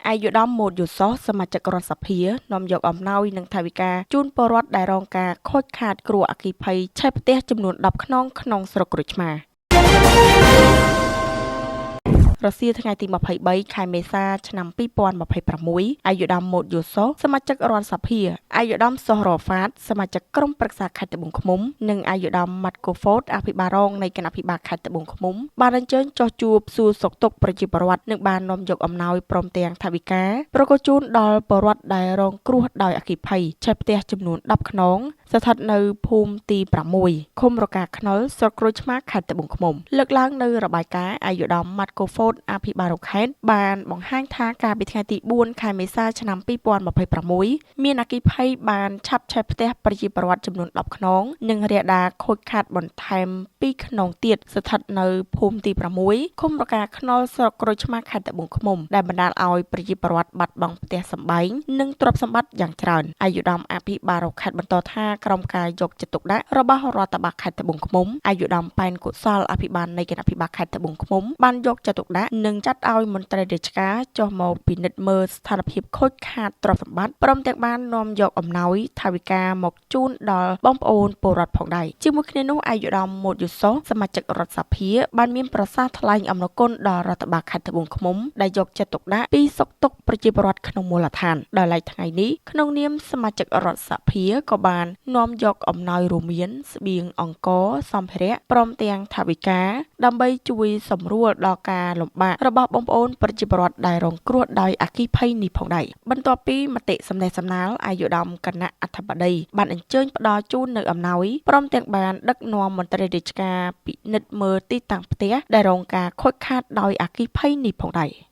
ឯកឧត្តមម៉ូតយូសុសសមាជិករដ្ឋសភានាំយកអំណោយនិងថវិកាជូនពលរដ្ឋដែលរងការខូចខាតគ្រោះអគ្គិភ័យឆេះផ្ទះចំនួន10ខ្នងក្នុងស្រុកក្រូចឆ្មារ រសៀលថ្ងៃទី23ខែមេសាឆ្នាំ2026ឯកឧត្តមម៉ូតយូសុសសមាជិករដ្ឋសភាឯកឧត្តមសុះរ៉ាហ្វាតសមាជិកក្រុមប្រឹក្សាខេត្តត្បូងឃ្មុំនិងឯកឧត្តមម៉ាត់កូហ្វូតអភិបាលរងនៃគណៈភិបាលខេត្តត្បូងឃ្មុំបានអញ្ជើញចុះជួបសួរសុខទុក្ខប្រជាពលរដ្ឋនិងបាននាំយកអំណោយព្រមទាំងថវិកាប្រគល់ជូនដល់ពលរដ្ឋដែលរងគ្រោះដោយអគ្គិភ័យឆេះផ្ទះចំនួន10ខ្នងស្ថិតនៅភូមិទី6ឃុំរកាខ្នុលស្រុកក្រូចឆ្មាខេត្តត្បូងឃ្មុំលើកឡើងនៅរបាយការណ៍ឯកឧត្តមម៉ាត់កូហ្វូតអភិបាលរងខេត្តបានបង្ហាញថាកាលពីថ្ងៃទី4ខែមេសាឆ្នាំ2026មានអគ្គិភ័យបានឆាប់ឆេះផ្ទះប្រជាពលរដ្ឋចំនួន10ខ្នងនិងរាលដាលខូចខាតបន្ថែម2ខ្នងទៀតស្ថិតនៅភូមិទី6ឃុំរកាខ្នុលស្រុកក្រូចឆ្មាខេត្តត្បូងឃ្មុំដែលបណ្ដាលឲ្យប្រជាពលរដ្ឋបាត់បង់ផ្ទះសម្បែងនិងទ្រព្យសម្បត្តិយ៉ាងច្រើនឯកឧត្តមអភិបាលរងខេត្តបន្តថាក្រោមការយកចិត្តទុកដាក់របស់រដ្ឋបាលខេត្តត្បូងឃ្មុំឯកឧត្តមប៉ែនកុសលអភិបាលនៃគណៈភិបាលខេត្តត្បូងឃ្មុំបានយកចិត្តទុកដាក់និងចាត់ឲ្យមន្ត្រីរាជការចុះមកពិនិត្យមើលស្ថានភាពខូចខាតទ្រព្យសម្បត្តិព្រមទាំងបាននាំយកអំណោយថវិកាមកជូនដល់បងប្អូនពលរដ្ឋផងដែរជាមួយគ្នានោះឯកឧត្តមម៉ូតយូសុសសមាជិករដ្ឋសភាបានមានប្រសាសន៍ថ្លែងអំណរគុណដល់រដ្ឋបាលខេត្តត្បូងឃ្មុំដែលយកចិត្តទុកដាក់ពីសុខទុក្ខប្រជាពលរដ្ឋក្នុងមូលដ្ឋានដោយឡែកថ្ងៃនេះក្នុងនាមសមាជិករដ្ឋសភាក៏បាននាំយកអំណោយរួមមានស្បៀងអង្ករសម្ភារៈព្រមទាំងថវិកាដើម្បីជួយសម្រួលដល់ការលំបាករបស់បងប្អូនប្រជាពលរដ្ឋដែលរងគ្រោះដោយអគ្គិភ័យនេះផងដែរបន្ទាប់ពីមតិសំណេះសំណាលឯកឧត្តមគណៈអធិបតីបានអញ្ជើញផ្ដល់ជូននៅអំណោយព្រមទាំងបានដឹកនាំមន្ត្រីរាជការពិនិត្យមើលទីតាំងផ្ទះដែលរងការខូចខាតដោយអគ្គិភ័យនេះផងដែរ។